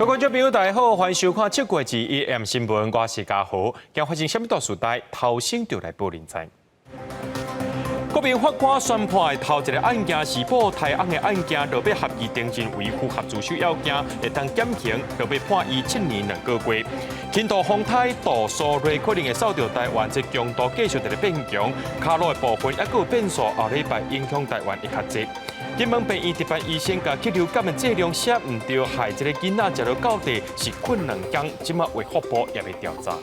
各位觀眾朋友，大家好，歡迎收看七月21 M 新聞，我是嘉豪。今發生啥物大事代，頭先就來報您知。國民法官宣判的頭一個案件是報台案的案件，落尾合議定真為符合自首要件，會當減刑，落尾判伊7年2個月。輕度風颱杜蘇芮可能會掃著台灣，這強度繼續佇咧變強，卡路的部分猶閣有變數，後禮拜影響台灣會較濟。金門病院值班醫生共去流感的劑量寫毋著，害這個囡仔食落到底是睏兩工，這馬衛福部也欲調查。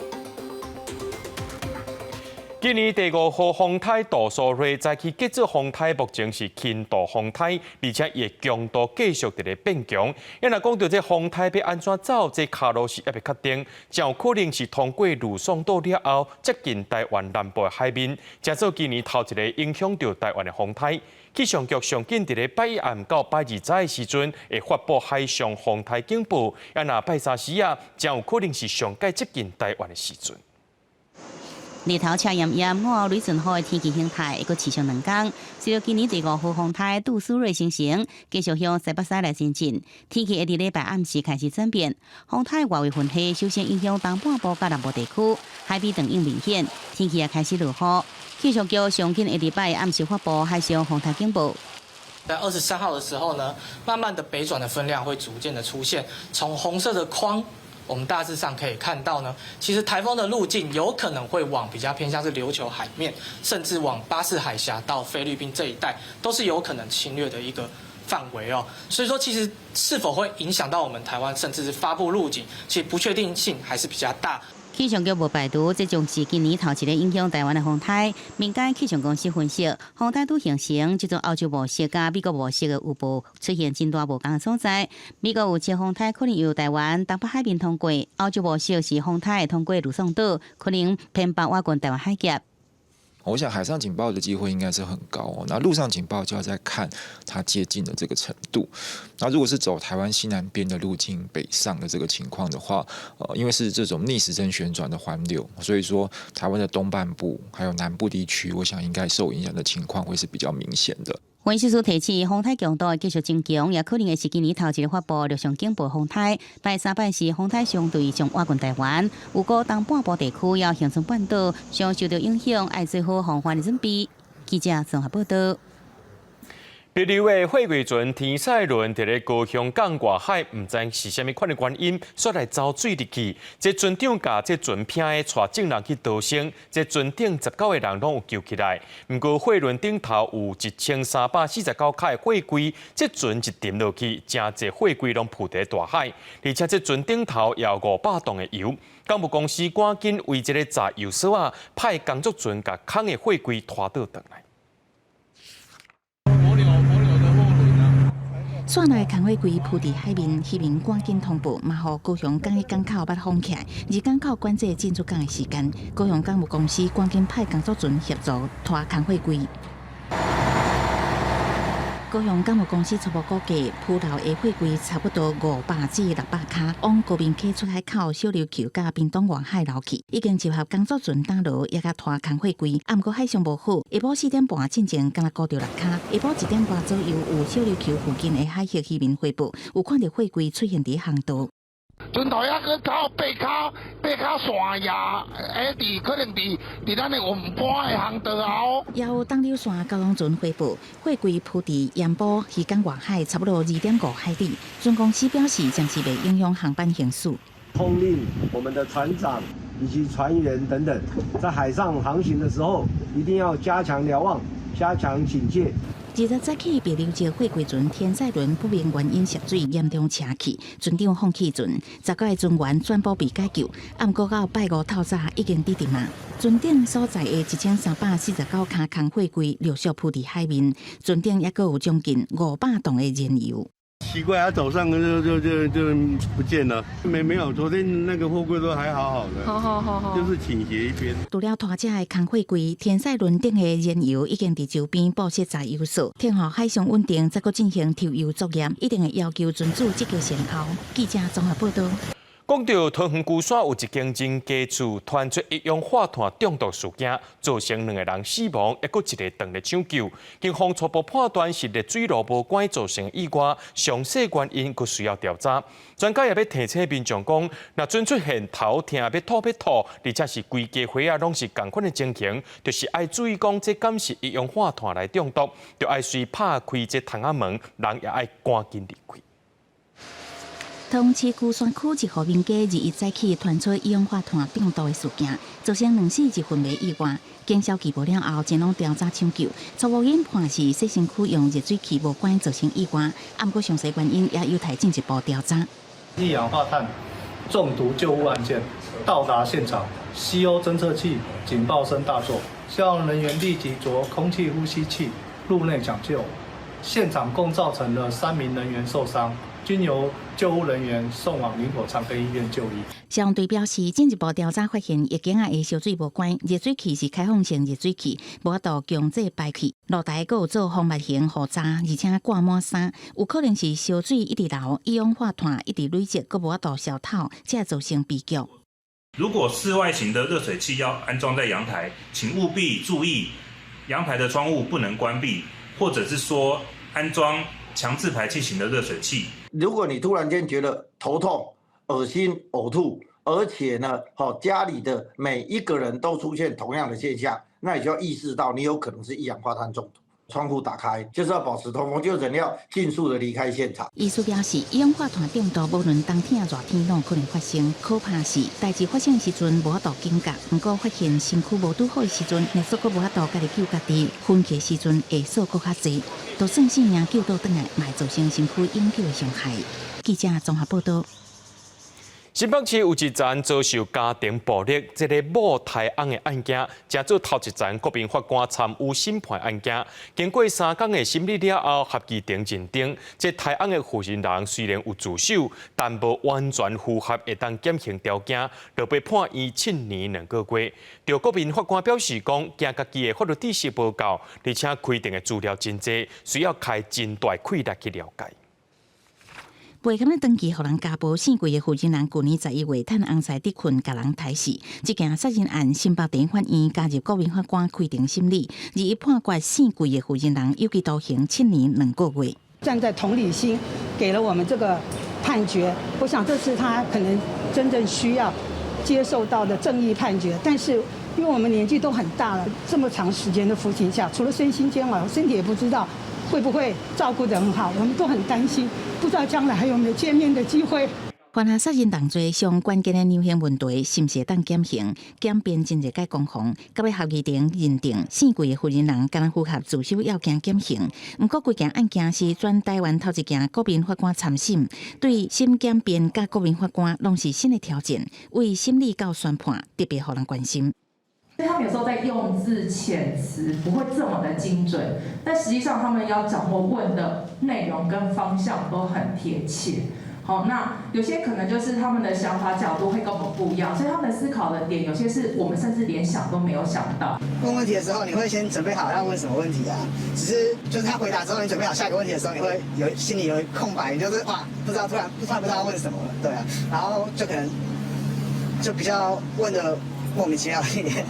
今年第五號風颱杜蘇芮早起叫做風颱，目前是輕度風颱，而且伊的強度繼續佇咧變強。若講著這風颱欲按怎走，這卡路是猶未確定，真有可能是通過呂宋島了後，接近台灣南部的海面，成做今年頭一个影響著台灣的風颱。氣象局上緊佇咧拜一暗到拜二早的時陣，會發布海上風颱警報。啊，若拜三時啊，真有可能是上蓋接近台灣的時陣。日頭赤炎炎，午後雷陣雨的天氣形態會閣持續兩工。隨著今年第五號風颱杜蘇芮形成，繼續向西北西來前進。天氣會佇禮拜暗時開始轉變，風颱外圍雲系首先影響東半部佮南部地區，海邊轉影明顯，天氣也開始落雨。氣象局上緊會佇拜暗時發布海上風颱警報。在23號的時候呢，慢慢的北轉的分量會逐漸的出現，從紅色的框，我們大致上可以看到呢，其實颱風的路徑有可能會往比較偏向是琉球海面，甚至往巴士海峽到菲律賓這一帶，都是有可能侵略的一個範圍哦。所以說，其實是否會影響到我們台灣，甚至是發布陸警，其實不確定性還是比較大。氣象局無排除，這將是今年頭一个影響台灣的風颱。民間氣象公司分析，風颱拄形成，這種歐洲模式佮美國模式的雨暴出現真大無仝的所在。美國有風颱可能由台灣東北海面通過，歐洲模式是風颱通過呂宋島，可能偏北倚近台灣海峽。我想海上警報的機會應該是很高哦。那陸上警報就要再看它接近的這個程度。那如果是走台灣西南邊的路徑北上的這個情況的話，因為是這種逆時針旋轉的環流，所以說台灣的東半部還有南部地區，我想應該受影響的情況會是比較明顯的。分析師提醒，風颱強度會繼續增強，也可能會是今年頭一个發布陸上警報風颱。拜三拜四風颱相對上倚近台灣，有過東半部地區猶恆春半島上受著影響，愛做好防範的準備。記者綜合報道。帛琉的貨櫃船天賽輪佇咧高雄港外海，毋知是啥物款的原因，煞來走水入去。這船長共這船坪的帶眾人去逃生，這船頂19個人攏有救起來。毋過貨輪頂頭有1349卡的貨櫃，這船一沉落去，誠濟貨櫃攏浮佇大海，而且這船頂頭也有500噸的油。港務公司趕緊為這个載油索仔，派工作船共空的貨櫃拖倒轉來。線內空貨櫃浮佇海面，漁民趕緊通報，嘛予高雄港的港口捌封起來，而港口管制進出港的時間，高雄港務公司趕緊派工作船協助拖空貨櫃。高雄港務公司初步估計，浮流的貨櫃差不多500至600卡，往高屏溪出海口小琉球佮屏東外海流去，已經集合工作船打撈，也共拖空貨櫃。啊，毋過海象無好，下晡4點半進前，敢若顧著六卡。下晡1點半左右，有小琉球附近的海域漁民回報，有看著貨櫃出現佇航道。船頭抑閣靠八跤八跤線也，佇可能佇咱的雲盤的航道後。也有東柳線交通船回報，貨櫃浮佇鹽埔漁港外海，差不多2.5海里。船公司表示，暫時袂影響航班行駛。通令我們的船長以及船員等等，在海上航行的時候，一定要加強瞭望，加強警戒。2日早起，帛琉籍貨櫃船天賽輪不明原因涉水，嚴重車去，船長放棄船，19個船員全部被解救。毋過到拜五透早已經佇沉啊。船頂所載的1349卡空貨櫃陸續浮佇海面，船頂猶閣有將近500噸的燃油。奇怪，他早上就不見了，沒有，昨天那個貨櫃都還好好的，好好好好，就是傾斜一邊。除了拖這的空貨櫃，天賽輪頂的燃油已經佇周邊布設載油所，等候海上穩定，再閣進行抽油作業，一定會要求船主積極善後。記者綜合報道。講到桃園龜山有一間人家厝傳出一氧化碳中毒事件，造成兩個人死亡，抑閣一个當咧搶救。警方初步判斷是熱水爐無關造成意外，詳細原因閣需要調查。專家也欲提醒民眾講，若準出現頭疼、欲吐欲吐，而且是規家伙仔攏是仝款的情形，就是愛注意講，這敢是一氧化碳來中毒，就愛隨拍開這窗仔門，人也愛趕緊離開。桃園市龜山區一戶民家21早起傳出一氧化碳中毒的事件，造成兩死一昏迷意外。警消機報了後，前往調查搶救，初步研判是洗身軀用熱水器無關造成意外，毋過詳細原因也有待進一步調查。一氧化碳中毒救護案件到達現場，CO 偵測器警報聲大作，消防人員立即著空氣呼吸器入內搶救，現場共造成了3名人員受傷。均由救護人員送往林口長庚醫院就醫。消防隊表示，進一步調查發現，異間仔的燒水無關，熱水器是開放性熱水器，無法度強制排氣。露台閣有做蜂蜜型護閘，而且掛滿衫，有可能是燒水一直流，一氧化碳一直累積，閣無法度消透，才造成悲劇。如果室外型的熱水器要安裝在陽台，請務必注意陽台的窗戶不能關閉，或者是說安裝強制排氣型的熱水器。如果你突然間覺得頭痛、噁心、嘔吐，而且呢，家裡的每一個人都出現同樣的現象，那你就要意識到你有可能是一氧化碳中毒。窗戶打開，就是要保持通風，就人要盡速的離開現場。醫師表示，一氧化碳中毒無論冬天熱天攏可能發生，可怕是代誌發生的時陣無法度警覺，毋過發現身軀無拄好的時陣，若煞閣無法度家己救家己，昏去的時陣會數閣較濟，就算性命救倒轉來，嘛會造成身軀永久的傷害。記者綜合報道。新北市有一層遭受家庭暴力，這个某刣翁的案件，成做頭一層國民法官參與審判案件。經過3工的審理了後，合議庭認定，這刣翁的負責人雖然有自首，但無完全符合會當減刑條件，就被判伊7年2個月。著國民法官表示講，驚家己的法律知識無夠，而且開庭的資料真濟，需要開真大氣力去了解。袂甘咧長期予人家暴，姓桂的負責人，舊年11月趁翁婿佇睏，共人刣死。這件殺人案，新北地法院加入國民法官開庭審理，21判決姓桂的負責人有期徒刑7年2個月。站在同理心，給了我們這個判決，我想這是他可能真正需要接受到的正義判決。但是因為我們年紀都很大了，這麼長時間的服刑下，除了身心煎熬，身體也不知道會不會照顧得很好，我們都很擔心，不知道將來還有沒有見面的機會。犯下殺人重罪上關鍵的量刑問題，是毋是會當減刑？檢辯真濟擺攻防，到尾合議庭認定姓桂的負責人敢若符合自首要件減刑。毋過，規件案件是全台灣頭一件國民法官參審，對審檢辯佮國民法官攏是新的挑戰，為審理到宣判特別予人關心。所以他們有時候在用字遣詞不會這麼的精準，但實際上他們要掌握問的內容跟方向都很貼切。好，那有些可能就是他們的想法角度會跟我們不一樣，所以他們思考的點有些是我們甚至連想都沒有想到。問問題的時候，你會先準備好要問什麼問題啊？只是就是他回答之後，你準備好下一個問題的時候，你會有心裡有空白，你就是哇，不知道突然不知道問什麼了，對啊，然後就可能就比較問的莫名其妙一點。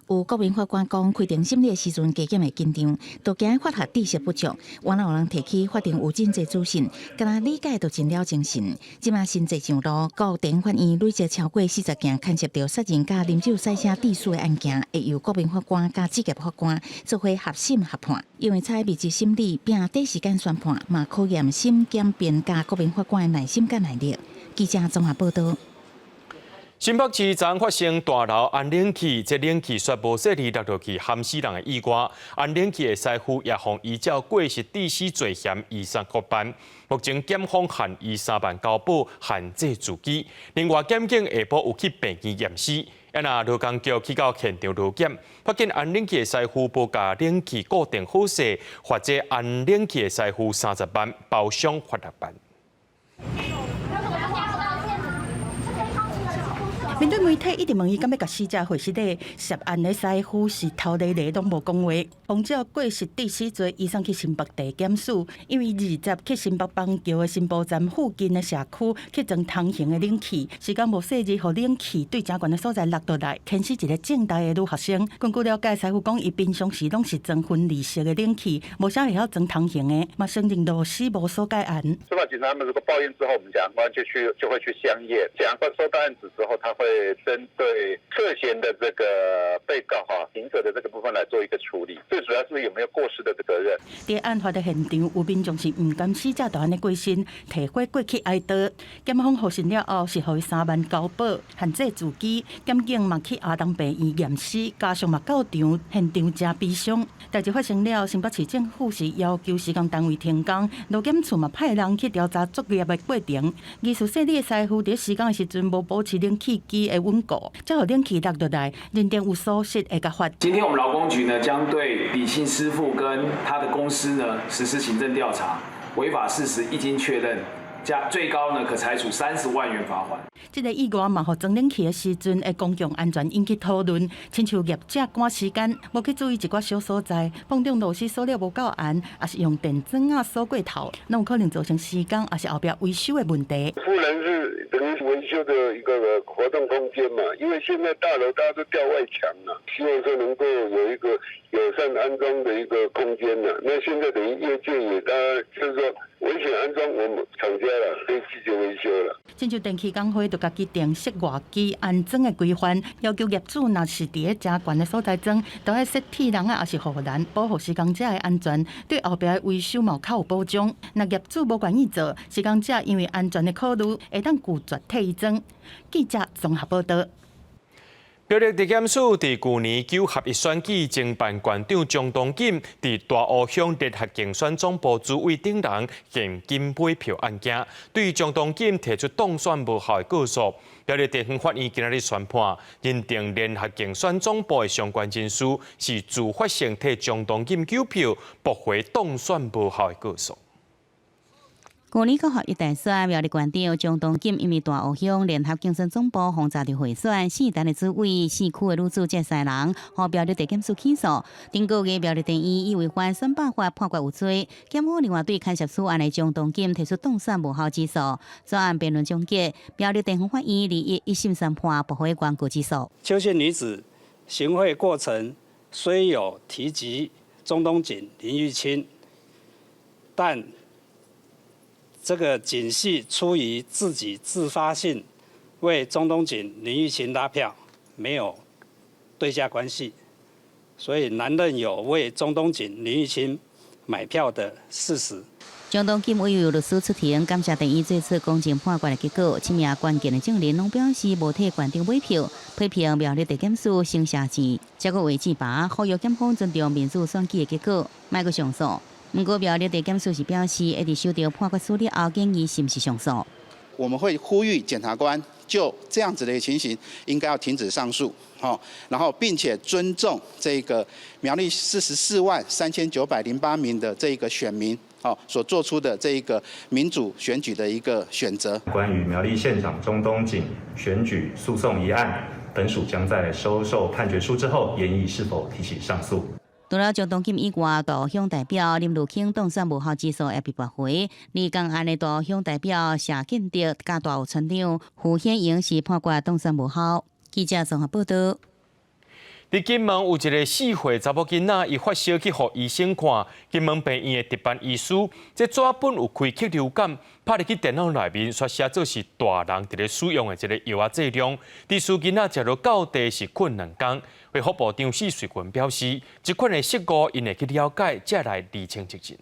有國民法官講，開庭審理的時陣，加減會緊張，都驚法學知識不足。原來有人提起法庭有真濟資訊，敢若理解都真了精神。這馬新制上路，高等法院累積超過40件牽涉著殺人佮啉酒駛車致死的案件，會由國民法官佮職業法官做伙合審合判。因為採密集審理，並短時間宣判，嘛考驗審檢辯佮國民法官的耐心佮耐力。記者綜合報道。新北市昨發生大樓安冷氣，這冷氣煞無細膩落落去，淹死人的意外。安冷氣的師傅也予依照過失致死罪嫌移送國辦。目前檢方限伊3萬交保，限制住居。另外，檢警下晡有去病院驗屍。啊若勞工局去到現場勞檢，發現安冷氣的師傅無共冷氣固定好勢，罰這安冷氣的師傅30萬，包廂罰6萬。面對媒體一直問伊敢欲共死者會失禮，涉案的師傅是頭咧咧攏無講話。馮照過失致死罪，移送去新北地檢署，因為20去新北板橋的新埔站附近的社區去裝通行的冷氣，時間無細膩，予冷氣對誠懸的所在落落來，牽死一個政大的女學生。根據了解，師傅講伊平常時攏是裝分離式的冷氣，無啥會曉裝通行的，嘛承認螺絲無鎖蓋嚴。司法警察他們如果報案之後，我們檢察官就去就會去相驗。檢察官收到案子之後，他會針對涉嫌的這個被告哈刑責的這個部分來做一個處理。最主要是有沒有過失的責任。佇案發的現場，有民眾是毋甘死者就按呢過身，提火過去哀悼。檢方獲信了後，是予伊3萬交保，限制住居。檢警嘛去阿東病院驗屍，家屬嘛到場，現場誠悲傷。代誌發生了，新北市政府是要求施工單位停工，勞檢處嘛派人去調查作業的過程。技術細膩的師傅佇施工的時陣無保持冷氣機的穩固，才予冷氣落落來，認定有疏失會共罰。今天我們勞工局呢，將對李姓師傅跟他的公司呢實施行政調查，違法事實一經確認，加最高呢可裁處30萬元罰款。這個意外嘛，予裝冷氣的時陣的公共安全引起討論。親像業者趕時間，無去注意一寡小所在，碰著螺絲鎖了無夠嚴，抑是用電鑽仔鎖過頭，攏有可能造成施工抑是後壁維修的問題。富人是等於維修的一個活動空間嘛，因為現在大樓大家都吊外牆啦，希望說能夠有一個友善安裝的一個空間啦。那現在等於業界也大家就是說危險安裝，我們廠家啦可以拒絕維修了。親像電器工會就家己定室外機安裝的規範，要求業主若是佇咧誠懸的所在裝，都愛設鐵籠仔，抑是護欄，保護施工者的安全，對後壁的維修嘛較有保障。若業主無願意做，施工者因為安全的考慮，會當拒絕替伊裝。記者綜合報道。苗栗地檢署佇舊年9合1選舉偵辦縣長鍾東錦佇大湖鄉聯合競選總部主委等人現金買票案件，對鍾東錦提出當選無效的告訴。苗栗地方法院今仔日宣判，認定聯合競選總部的相關人士是自發性替鍾東錦糾票，駁回當選無效的告訴。舊年9合1大選，苗栗縣長鍾東錦因為大湖鄉聯合競選總部轟炸佇賄選，四單的主委、四區的女主這三人，予苗栗地檢署起訴。頂個月苗栗地院以違反選罷法判決有罪，檢方另外對牽涉此案的鍾東錦提出當選無效之訴。專案辯論終結，苗栗地方法院21一審宣判駁回原告之訴。邱姓女子行賄過程雖有提及鍾東錦、林玉清，但這個僅係出於自己自發性為鍾東錦、林玉清拉票，沒有對價關係，所以難認有為鍾東錦、林玉清買票的事實。鍾東錦委由律師出庭，感謝地院做出公正判決的結果。七名關鍵的證人攏表示無替縣長買票，批評苗栗地檢署省寫錢，這個位置把呼籲檢方尊重民主選舉的結果，莫閣上訴。毋過苗栗地檢署是表示，會佇收到判決書了後，建議是毋是上訴。我們會呼籲檢察官就這樣子的情形，應該要停止上訴，然後並且尊重這個苗栗443,908名的這個選民，所做出的這一個民主選舉的一個選擇。關於苗栗縣長鍾東錦選舉訴訟一案，本署將在收受判決書之後，研議是否提起上訴。除了鍾東錦以外，大湖鄉代表林如卿當選無效之訴也被駁回。而共案的大湖鄉代表謝建德佮大湖村長胡顯榮是判決當選無效。記者綜合報道。佇金門有一個4歲查某囡仔，伊發燒去予醫生看，金門病院的值班醫師，這紙本有開克流感，拍入去電腦內面，煞寫做是大人佇咧使用的一個藥仔劑量。致使囡仔食落到地是睏兩工。衛福部長施瑞群表示，這款的失誤，𪜶會去了解，才來釐清責任。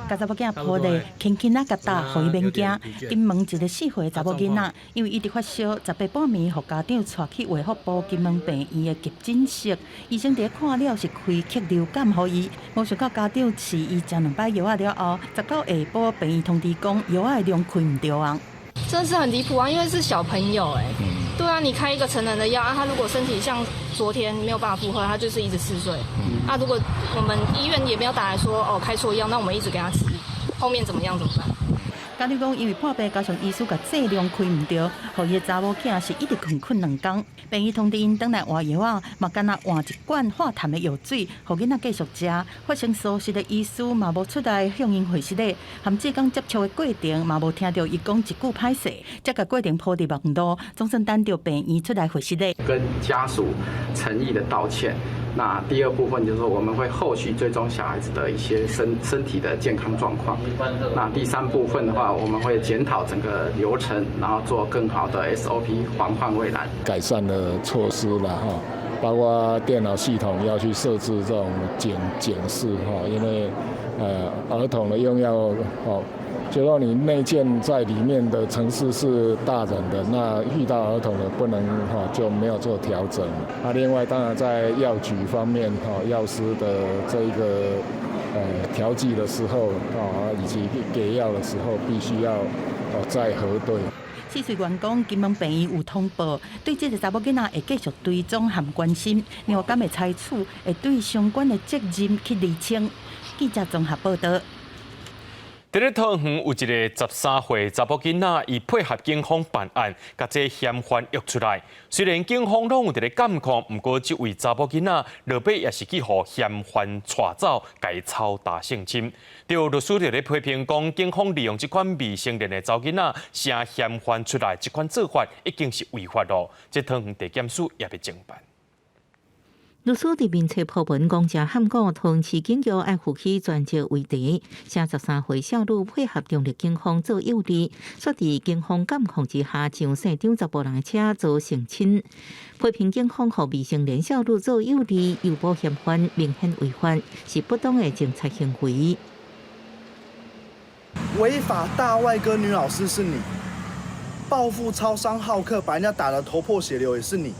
共查某囝抱咧，輕輕仔共搭，予伊免驚。金門一個4歲查某囡仔，因為一直發燒，18半暝，予家長帶去衛福部金門病院的急診室。醫生佇咧看了是開克流感予伊，無想到家長試伊食兩擺藥仔了後，19下晡病院通知講藥仔的量開毋著啊。真的是很離譜啊！因為是小朋友哎，對啊，你開一個成人的藥啊，他如果身體像昨天沒有辦法負荷，他就是一直嗜睡。啊，如果我們醫院也沒有打來說哦開錯藥，那我們一直給他吃，後面怎麼樣怎麼辦？家長講，因為破病加上醫師共劑量開毋著，予伊的查某囝是一直睏睏兩工。病院通知𪜶轉來換藥仔，嘛干焦換一罐化痰的藥水，予囡仔繼續食。發生疏失的醫師嘛無出來向𪜶回失禮，含志工接觸的過程嘛無聽著伊講一句歹勢，才共過程鋪佇網路，總算等著病院出來回失禮。跟家屬誠意的道歉。那第二部分就是說，我們會後續追蹤小孩子的一些身體的健康狀況。那第三部分的話，我們會檢討整個流程，然後做更好的 SOP，防患未然。改善的措施了哈，包括電腦系統要去設置這種警示哈，因為兒童的用藥哦，就說你內建在裡面的程式是大人的，那遇到兒童的不能哈就沒有做調整。那另外當然在藥局方面哈，藥師的這一個調劑的時候啊，以及給藥的時候，必須要哦再核對。試水員講，金門病院有通報，對這个查某囡仔會繼續追蹤和關心，另外敢會採取會對相關的責任去釐清。記者綜合報道。佇咧桃園有一个13歲查某囡仔，伊配合警方辦案，共這嫌犯約出來。雖然警方攏有佇咧監控，毋過這位查某囡仔落尾也是去予嫌犯帶走，共伊抽打性侵。著律師佇咧批評講，警方利用這款未成年的查某囡仔，請嫌犯出來，這款做法已經是違法囉。這桃園地檢署也欲偵辦。律師佇面冊鋪文講，誠罕講，桃園市警局愛負起全責為題，請13歲少女配合中壢警方做誘餌，煞佇警方監控之下，上姓張查埔人的車遭性侵。批評警方予未成年少女做誘餌，誘捕嫌犯，明顯違法，是不當的偵查行為。違法大外哥女老師是你，報復超商好客，把人家打得頭破血流也是你。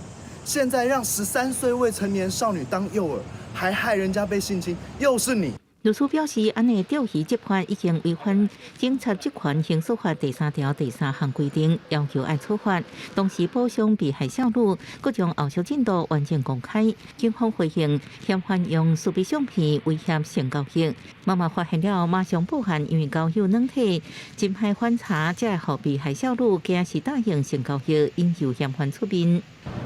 現在讓13歲未成年少女當誘餌，還害人家被性侵，又是你。律師表示，按呢釣魚執法已經違反警察職權行使法第三條第三項規定，要求愛處罰。同時保障被害少女，閣將後續進度完整公開。警方回應，嫌犯用私密相片威脅性交易，媽媽發現了馬上報案，因為交友軟體真歹反查，才會予被害少女驚是答應性交易，引誘嫌犯出面。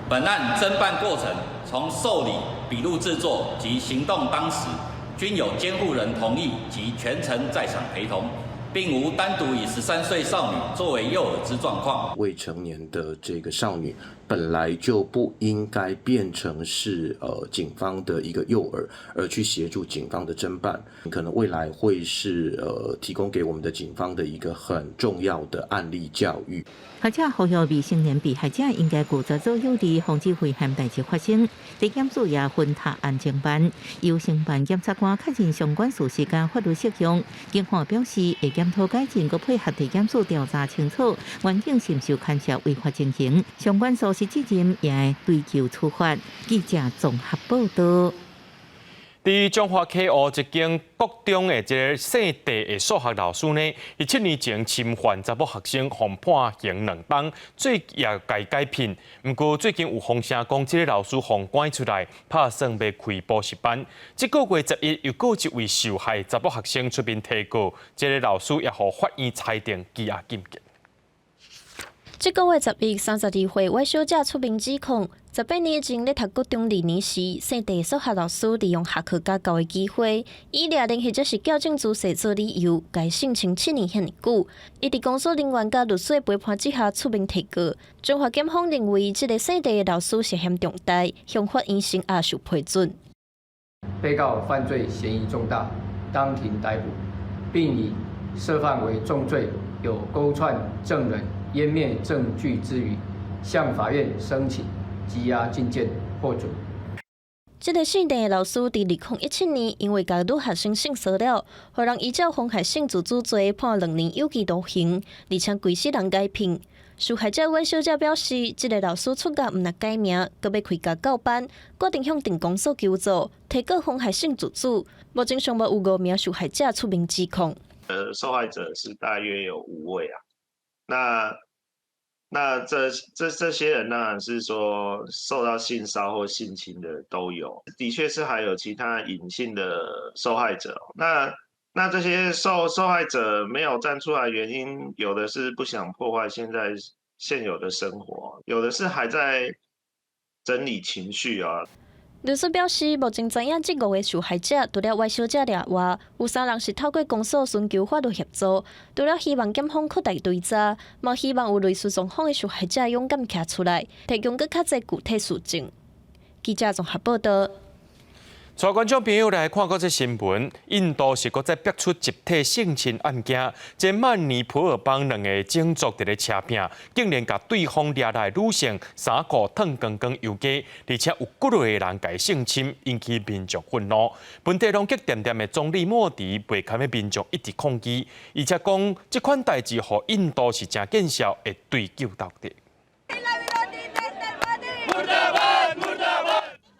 本案偵辦過程，從受理、筆錄製作及行動當時，均有監護人同意及全程在場陪同，並無單獨以13歲少女作為誘餌之狀況。未成年的這個少女本來就不應該變成是警方的一個誘餌，而去協助警方的偵辦，可能未來會是提供給我們的警方的一個很重要的案例教育。學者呼籲未成年被害者應該拒絕做誘餌，防止危險代誌發生。地檢署也分塌案偵辦，由承辦檢察官確認相關事實佮法律適用。警方表示會檢討改進，閣配合地檢署調查清楚，環境是毋是有牽涉違法情形，相關疏失責任也會追究處罰。記者綜合報道。佇彰化溪湖一間國中的這个姓鄭的數學老師呢，伊7年前侵犯查某學生，予判刑2冬，最也共解聘。毋過最近有風聲講，這个老師予趕出來，拍算欲開補習班。這个月11，又閣一位受害查某學生出面提告，這个老師也予法院裁定羈押禁見。這个月11，32歲魏小姐出面指控，18年前咧讀國中二年時，姓鄭數學老師利用下課家教的機會，以掠人或者是矯正姿勢做理由，共性侵7年遐爾久。伊佇公訴人員佮律師的陪伴之下出面提告。彰化檢方認為，這个姓鄭的老師涉嫌重大，向法院聲押受批准。被告犯罪嫌疑重大，當庭逮捕，並以涉犯為重罪，有勾串證人、湮滅證據之虞，向法院申請羈押禁見獲准。這个姓鄭的老師佇2017年，因為共女學生性騷擾，予人依照妨害性自主罪判2年有期徒刑，而且規世人解聘。受害者阮小姐表示，這个老師出獄毋但改名，閣欲開家教班，決定向鎮公所求助，提告妨害性自主。目前尚無有五名受害者出面指控。受害者是大約有五位啊，那這些人當然是說受到性騷擾或性侵的都有，的確是還有其他隱性的受害者。那那這些受害者沒有站出來，原因有的是不想破壞現在現有的生活，有的是還在整理情緒啊。律師表示，目前知影這五个受害者，除了歪小姐掠外，有三人是透過公所尋求法律協助。除了希望檢方擴大追查，嘛希望有類似狀況的受害者勇敢徛出來，提供閣較濟具體事證。記者綜合報道。帶觀眾朋友來看閣這新聞，印度是閣再爆出集體性侵案件，這曼尼普爾邦兩个種族佇咧車拚，竟然共對方掠來女性衫褲脫光光遊街，而且有幾个人共性侵，引起民眾憤怒。本地攏激恬恬的總理莫迪袂堪的民眾一直抗議，而且講這款代誌予印度是誠見笑，會追究到底。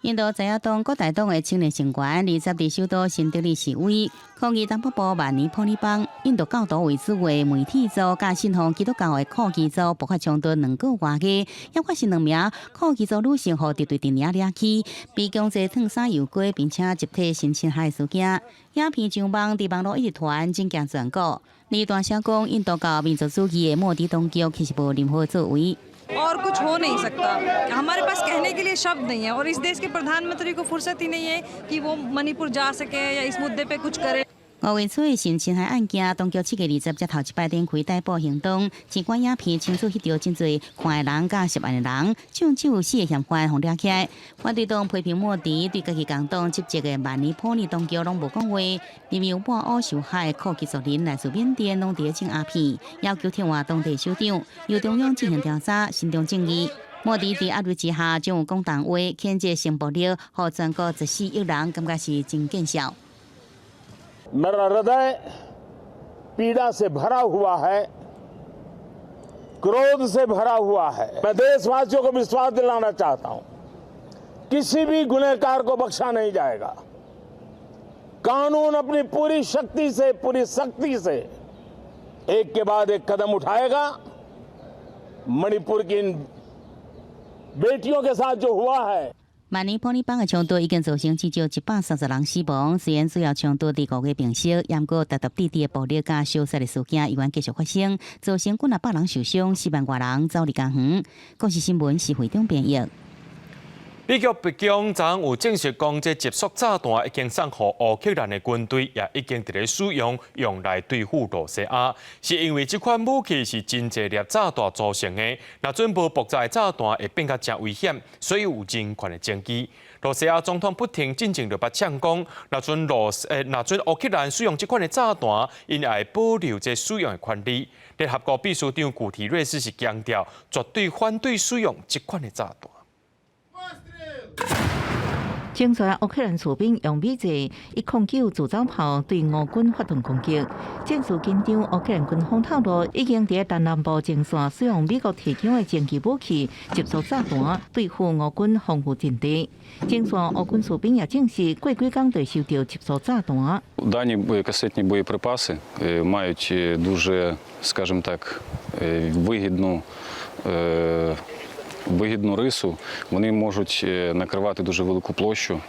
印度在野黨國大黨的青年成員20佇首都新德里示威，抗議東北部曼尼普爾邦印度教徒為主的媒體族佮信奉基督教的庫基族爆發衝突2個外月，猶發生兩名庫基族女性予敵對陣營掠去，被強制脫衫遊街，並且集體性侵害事件。影片上網佇網路一直傳，震驚全國。而大聲講印度教民族主義的莫迪當局其實無任何作為。 और कुछ हो नहीं सकता। हमारे पास कहने के लिए शब्द नहीं है और इस देश के प्रधानमंत्री को फुर्सत ही नहीं है कि वो मणिपुर जा सके या इस मुद्दे पे कुछ करे。 五月初的性侵害案件，當局7月20才頭一擺展開逮捕行動。儘管影片清楚翕著真濟看的人佮涉案的人，唱手四个嫌犯予掠起來。反對黨批評莫迪對家己共黨執政的曼尼普爾當局攏無講話，認為有半烏受害庫基族人來自緬甸，攏佇咧種鴉片，要求撤換當地首長，由中央進行調查，伸張正義。莫迪佇壓力之下，將有講重話，譴責性暴力，予全國14億人感覺是真見笑。 मेरा हृदय पीड़ा से भरा हुआ है, क्रोध से भरा हुआ है। मैं देशवासियों को विश्वास दिलाना चाहता हूं, किसी भी गुनहगार को बख्शा नहीं जाएगा। कानून अपनी पूरी शक्ति से, पूरी सख्ती से एक के बाद एक कदम उठाएगा। मणिपुर की इन बेटियों के साथ जो हुआ है，曼尼普爾邦的衝突已經造成至少130人死亡。雖然主要衝突佇5月平息，毋過踏踏滴滴的暴力佮燒殺的事件依然繼續發生，造成幾若百人受傷，4萬外人走離家園。公視新聞是會長編譯。美國白宮昨昏有證實講，這集束炸彈已經送予烏克蘭的軍隊，也已經佇咧使用，用來對付羅西亞。是因為這款武器是真濟粒炸彈組成的，若準無爆炸的炸彈會變甲誠危險，所以有人權的爭議。羅西亞總統普廷進前就捌嗆講，若準烏克蘭使用這款的炸彈，𪜶也會保留這使用的權利。聯合國秘書長古提瑞斯是強調，絕對反對使用這款的炸彈。前線烏克蘭士兵用美製109自走炮對俄軍發動攻擊，戰事緊張。烏克蘭軍方透露，已經佇東南部前線使用美國提供的戰機武器集束炸彈對付俄軍防禦陣地。前線烏軍士兵也證實，過幾工就收到集束炸彈。 Дані касетні боєприпаси мають дуже, скажімо так, вигідну рису, вони можуть накривати дуже велику площу,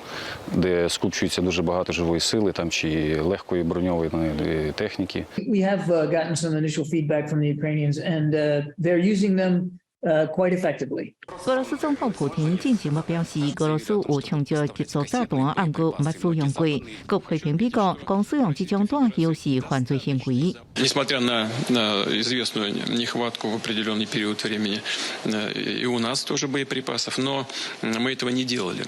де скупчується дуже багато живої сили там чи легкої броньованої техніки. We have gotten some initial feedback from the Ukrainians, and they're using them quite effectively. 俄羅斯總統普廷進前表示，俄羅斯有充足集束炸彈，毋過毋捌使用過。閣批評美國講使用這種彈藥是犯罪行為。 Несмотря на известную нехватку в определенный период времени, и у нас тоже боеприпасов, но мы этого не делали.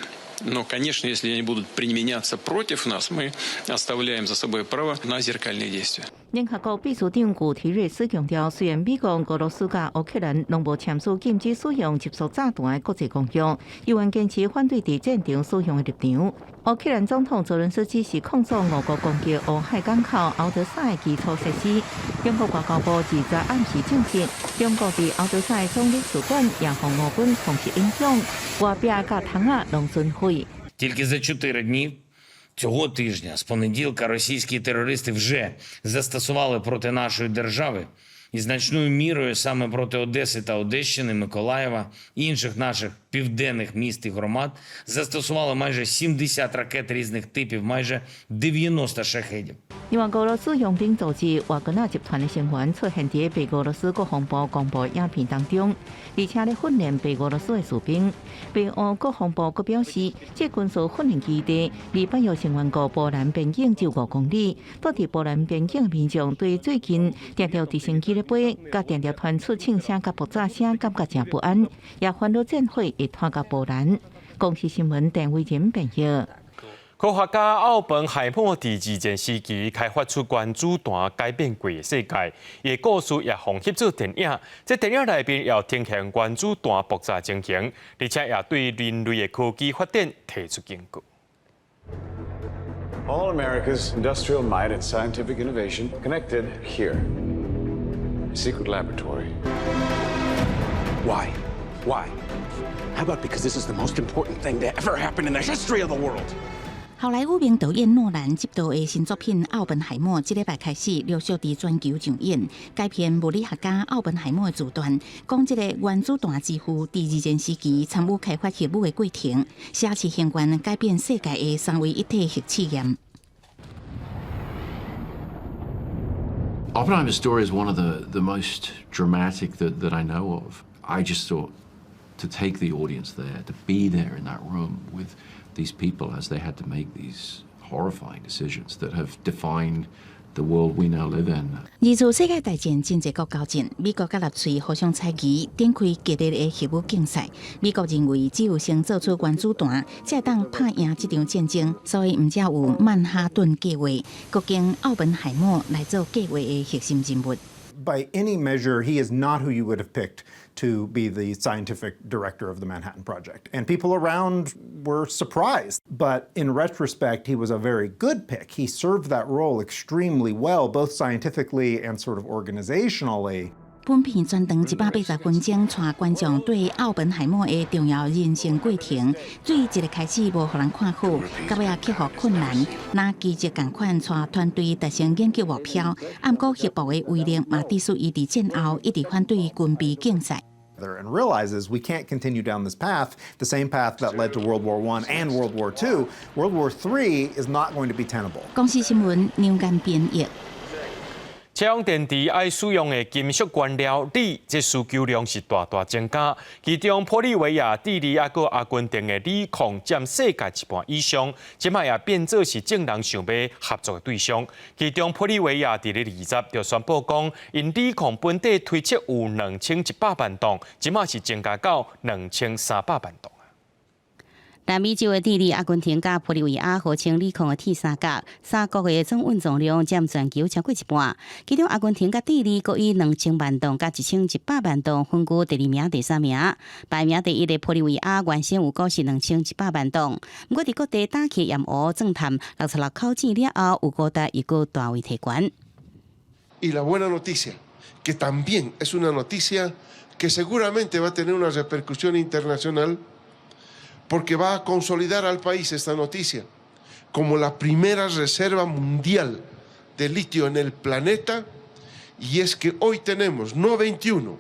Но, конечно, если они будут применяться против нас, мы оставляем за собой право на зеркальные действия. 聯合國秘書長古提瑞斯強調，雖然美國、俄羅斯佮烏克蘭攏無簽署禁止使用集束炸彈的國際公約，依然堅持反對佇戰場使用的立場。烏克蘭總統澤倫斯基是控訴俄國攻擊烏海港口敖德薩的基礎設施。中國外交部20暗時證實，中國佇敖德薩的總領事館也予俄軍空襲影響，外壁佮窗仔攏損毀。 Тільки за 4 дні цього тижня, з понеділка, російські терористи вже застосували проти нашої держави і значною мірою саме проти Одеси та Одещини, Миколаєва і інших наших Південних міст і громад, застосували майже 70 ракет різних типів, майже 90 шахедів. 另外，俄羅斯傭兵組織瓦格納集團的成員出現佇白俄羅斯國防部公布影片當中，而且咧訓練白俄羅斯的士兵。白俄國防部閣表示，這軍事訓練基地離北約成員國波蘭邊境只有5公里。蹛佇波蘭邊境的民眾對最近定著直升機咧飛，佮定著傳出槍聲佮爆炸聲，感覺誠不安，也煩惱戰火會拖到波蘭。公視新聞鄧偉仁編譯。科學家奧本海默佇二戰時期開發出原子彈，改變規个世界。伊的故事也予翕做電影，這電影內面也呈現原子彈爆炸情形，而且也對人類的科技發展提出警告。 All America's industrial might and scientific innovation connected here. A secret laboratory. Why? Why? How about because this is the most important thing to ever happen in the history of the world? 好萊塢名導演諾蘭執導的新作品《奧本海默》，這禮拜開始陸續佇全球上映。改編物理學家奧本海默的自傳，講這個原子彈之父佇二戰時期參與開發核武的過程，寫實還原改變世界的三位一體核試驗。 Oppenheimer's story is one of the most dramatic that I know of. I just thought to take the audience there, to be there in that room with these people as they had to make these horrifying decisions that have defined the world we now live in. 二次世界大戰真濟國交戰，美國佮納粹互相猜疑，展開激烈的核武競賽。美國認為只有先做出原子彈，才會當拍贏這場戰爭，所以毋才有曼哈頓計劃，閣揀奧本海默來做計劃的核心人物。 By any measure, he is not who you would have picked to be the scientific director of the Manhattan Project. And people around were surprised. But in retrospect, he was a very good pick. He served that role extremely well, both scientifically and sort of organizationally. 本片全長180分鐘，帶觀眾對奧本海默的重要人生過程，對一個開始無予人看好，到尾仔克服困難，若奇蹟仝款帶團隊達成研究目標。毋過核爆的威力嘛，致使伊佇戰後一直反對軍備競賽。 And realizes we can't continue down this path, the same path that led to World War I and World War II. World War III is not going to be tenable. 公視新聞梁間編譯。車用電池愛使用的金屬原料鋰，這需求量是大大增加。其中，玻利維亞、智利抑閣阿根廷的鋰礦佔世界一半以上，這擺也變做是眾人想欲合作的對象。其中，玻利維亞佇咧20就宣布講，𪜶鋰礦本底推測有2100萬噸，這擺是增加到2300萬噸。南美洲的智利、阿根廷佮玻利維亞號稱鋰礦的鐵三角，三國的總運送量佔全球超過一半。其中阿根廷佮智利各以2000萬噸佮1100萬噸分居第二名、第三名。排名第一的玻利維亞原先預估是2100萬噸，毋過佇各地打起鹽湖鑽探66口井了後，預估值又閣大為提懸。 Y la buena noticia, que también es una noticia que seguramente va a tener una repercusión internacional, porque va a consolidar al país esta noticia como la primera reserva mundial de litio en el planeta, y es que hoy tenemos no 21,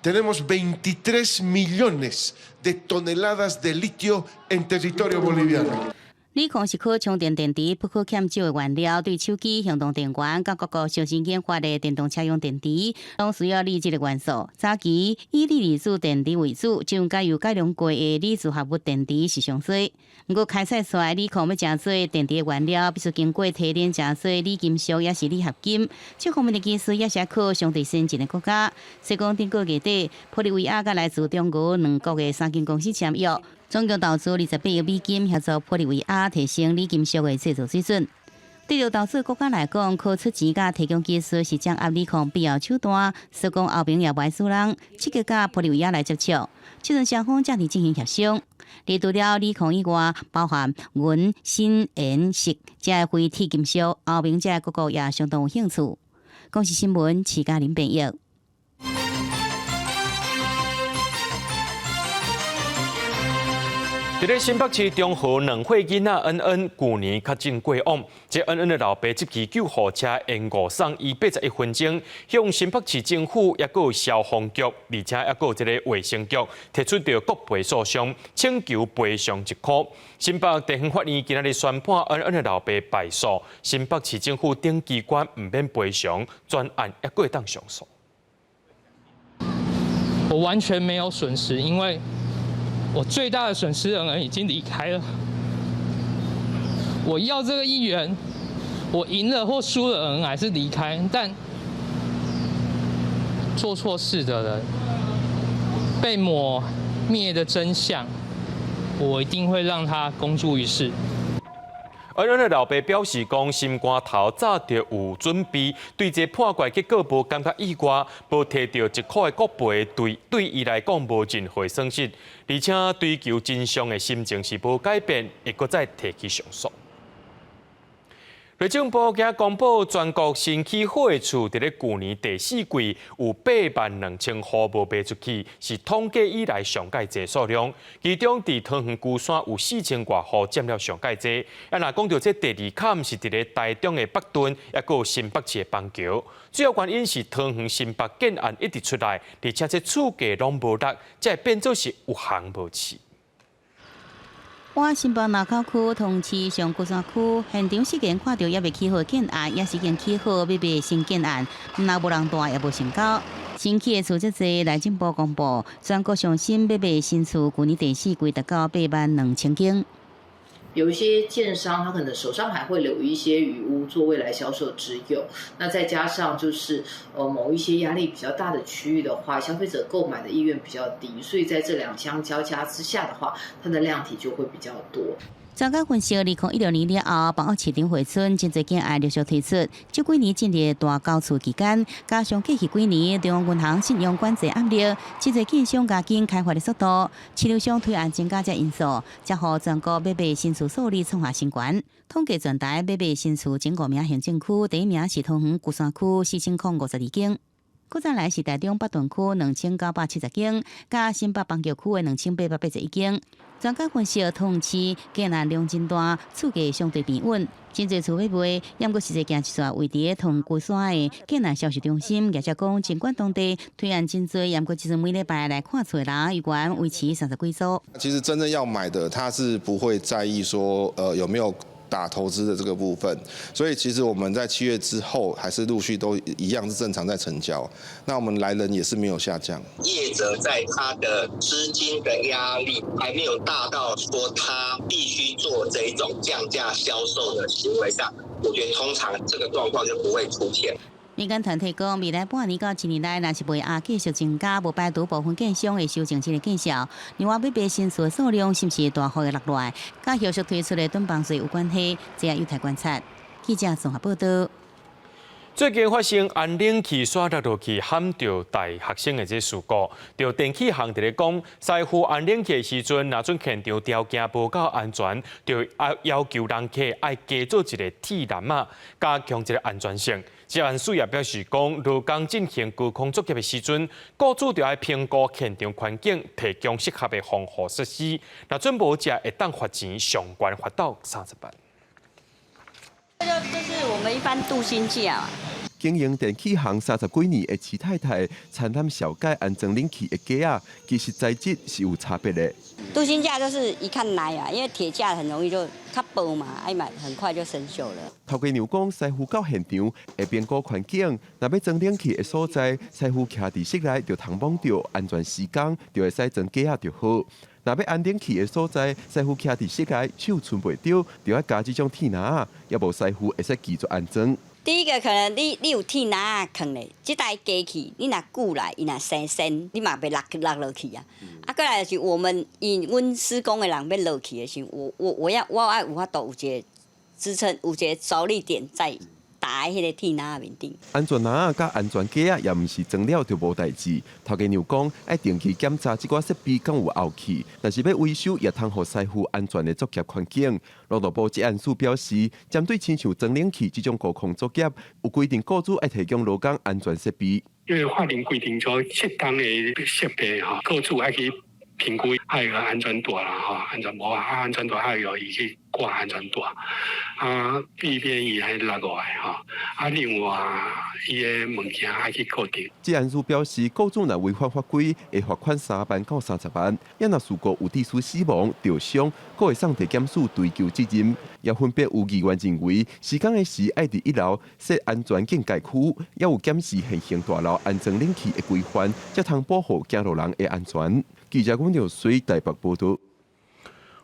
tenemos 23 millones de toneladas de litio en territorio boliviano. 鋰礦是可充電電池不可欠少的原料，對手機、行動電源、佮各國上新研發的電動車用電池，攏需要鋰這個元素。早期以鋰離子電池為主，這陣改由改良過的鋰聚合物電池是上濟。毋過開採出來鋰礦欲成做電池的原料，必須經過提煉成做鋰金屬，抑是鋰合金。這方面的技術也是靠相對先進的國家。所以講，頂個月底，玻利維亞佮來自中俄兩國的三間公司簽約。總共投資28億美金協助玻利維亞提升鋰金屬的製造水準。對著投資國家來講，靠出錢佮提供技術是掌握鋰礦必要手段。所以講歐盟也袂輸人，積極佮玻利維亞來接觸。這陣雙方正佇進行協商。而除了鋰礦以外，包含銀、鋅、鹽、錫這非鐵金屬，歐盟這各國也相當有興趣。公視新聞，徐嘉玲編譯。佇咧新北市中和兩歲囡仔恩恩，舊年確診過往，這恩恩的老爸執起救護車延誤送醫81分鐘，向新北市政府抑閣消防局，而且抑閣這个衛生局提出著國賠訴訟，請求賠償1箍。新北地方法院今仔日宣判恩恩的老爸敗訴，新北市政府等機關毋免賠償，全案抑閣會當上訴。我完全沒有損失，因為我最大的損失恩恩已經離開了。我要這個1元，我贏了或輸了，恩恩還是離開。但做錯事的人被抹滅的真相，我一定會讓他公諸於世。恩恩的老爸表示講，心肝頭早就有準備，對這判決結果無感覺意外，無提著1箍的國賠，對對伊來講無任何損失，而且追求真相的心情是無改變，會閣再提起上訴。內政部今公布全國新起好的厝，佇咧舊年第四季有8萬2千戶無賣出去，是統計以來上蓋濟數量。其中佇桃園龜山有4千外戶佔了上蓋濟。啊，若講著這第二坎是佇咧台中的北屯，抑閣有新北市的板橋。主要原因是桃園新北建案一直出來，而且這厝價攏無落，才會變做是有行無市。倚新北林口區、桃園市上龜山區現場雖然看著猶未起好建案，也是已經起好欲賣新建案，毋但無人蹛，也無成交。新起的厝遮濟，內政部公布，全國上新欲賣新厝，舊年第四季達到8萬2千間。有一些建商，他可能手上還會留一些餘屋做未來銷售之用。那再加上就是某一些壓力比較大的區域的話，消費者購買的意願比較低，所以在這兩相交加之下的話，它的量體就會比較多。專家分析，2016年了後，房屋市場回春，真濟建案陸續推出。這幾年進入大交厝期間，加上過去幾年中央銀行信用管制壓力，真濟建商加緊開發的速度，市場上推案增加這因素，才予全國欲賣新厝數字創下新高。統計全台欲賣新厝前五名行政區，第一名是桃園龜山區4052間。閣再來是台中北屯區2970間，佮新北板橋區的2881間。專家分析，桃園市建案量真大，厝價相對平穩，真濟厝欲賣，毋過實際行一逝位佇桃園龜山的建案銷售中心，業者講，儘管當地推案真濟，毋過這陣每禮拜來看厝的人，猶原維持三十幾組。其實真正要買的，他是不會在意說，有沒有打投資的這個部分，所以其實我們在7月之後，還是陸續都一樣是正常在成交。那我們來人也是沒有下降。業者在他的資金的壓力還沒有大到說他必須做這一種降價銷售的行為上，我覺得通常這個狀況就不會出現。民間團體講，未來半年到一年內，若是賣壓繼續增加，無排除部分建商會修正這个價數。另外，欲賣新厝的數量是毋是大幅的落來，佮後續推出的囤房稅有關係，這也有待觀察。記者綜合報道。最近發生安冷氣煞落落去，撼著大學生的這事故。著電器行佇咧講，師傅安冷氣的時陣，若準現場條件無夠安全，就要求人客愛加做一个鐵欄仔，加強這个安全性。職安署也表示講，勞工進行高空作業的時陣，雇主就愛評估現場環境，提供適合的防護設施。若準無者會當罰錢，上懸罰到30萬。這個就是我們一般鍍鋅架。經營電器行30幾年的齊太太，參探小改安裝冷氣的架仔，其實材質是有差別的。鍍鋅架就是一看來啊，因為鐵架很容易就較薄嘛，愛買很快就生鏽了。頭家娘講，師傅到現場會評估環境，若欲裝冷氣的所在，師傅徛佇室內就通摸著安全施工，就會使裝架仔就好。若欲安冷氣的所在，師傅徛佇室內手伸袂著，就愛加這種鐵籃仔，猶無師傅會使拒絕安裝。第一個可能你有鐵籃仔囥咧，這台機器你若久來，伊若生鉎，你嘛袂落落落去啊。啊，閣來就是我們以阮施工的人欲落去的時候，我我愛有法度有一個支撐，有一個著力點在打佇彼個鐵籃仔面頂。安全籃仔佮安全架仔也毋是裝了就無代誌。頭家娘講，愛定期檢查這寡設備敢有後期，但是欲維修也通予師傅安全的作業環境。勞動部職安署表示，針對親像裝冷氣這種高空作業，有規定雇主愛提供勞工安全設備。因為法令規定說，適當的設備吼，雇主愛去評估愛有安全帶啦，吼，安全帽啊，安全帶愛有伊去掛安全帶，啊，避免伊彼落落來，吼，啊，另外伊的物件愛去固定。職安署表示，雇主若違反法規，會罰款3萬到30萬；也若事故有致使死亡、著傷，閣會送地檢署追究責任。也分別有議員認為，施工的時愛佇一樓設安全警戒區，也有檢視現行大樓安裝冷氣的規範，才通保護行路人的安全。記者阮著水台北報導。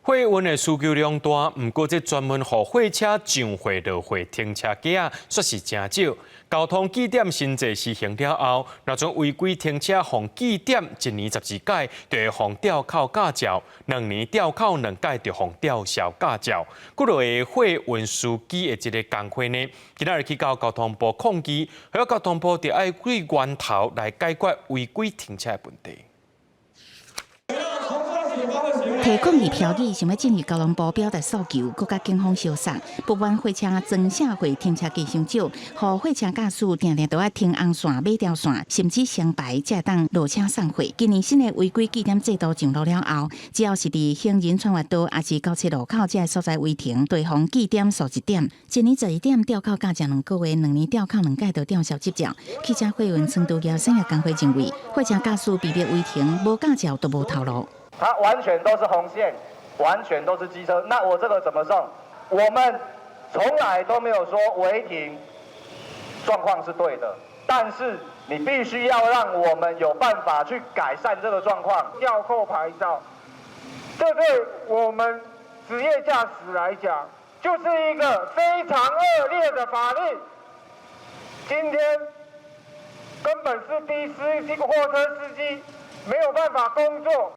貨運的需求量大，毋過這專門予貨車上貨落貨停車格仔，煞是誠少。交通記點新制施行了後，若將違規停車予記點，一年12屆就會予吊扣駕照，2年吊扣兩屆就予吊銷駕照。幾落個貨運司機的這個工會呢，今仔日去到交通部抗議，予交通部著愛對源頭來解決違規停車的問題。提抗議標語，想欲進入交通部表達訴求，閣佮警方相殺，不滿貨車裝卸貨停車格傷少，予貨車駕駛定定都愛停紅線、馬條線，甚至雙排才會當落車送貨。今年新的違規記點制度上路了後，只要是佇行人穿越道，抑是交叉路口這个所在違停，就會予記點數一點。一年12點吊扣駕照2個月，2年吊扣兩屆就吊銷執照。汽車貨運倉儲業產業工會認為，貨車駕駛被迫違停，無駕照都無頭路。它完全都是紅線，完全都是機車，那我這個怎麼送？我們從來都沒有說違停狀況是對的，但是你必須要讓我們有辦法去改善這個狀況。吊扣牌照，這對我們職業駕駛來講，就是一個非常惡劣的法律。今天根本是逼司機、貨車司機沒有辦法工作。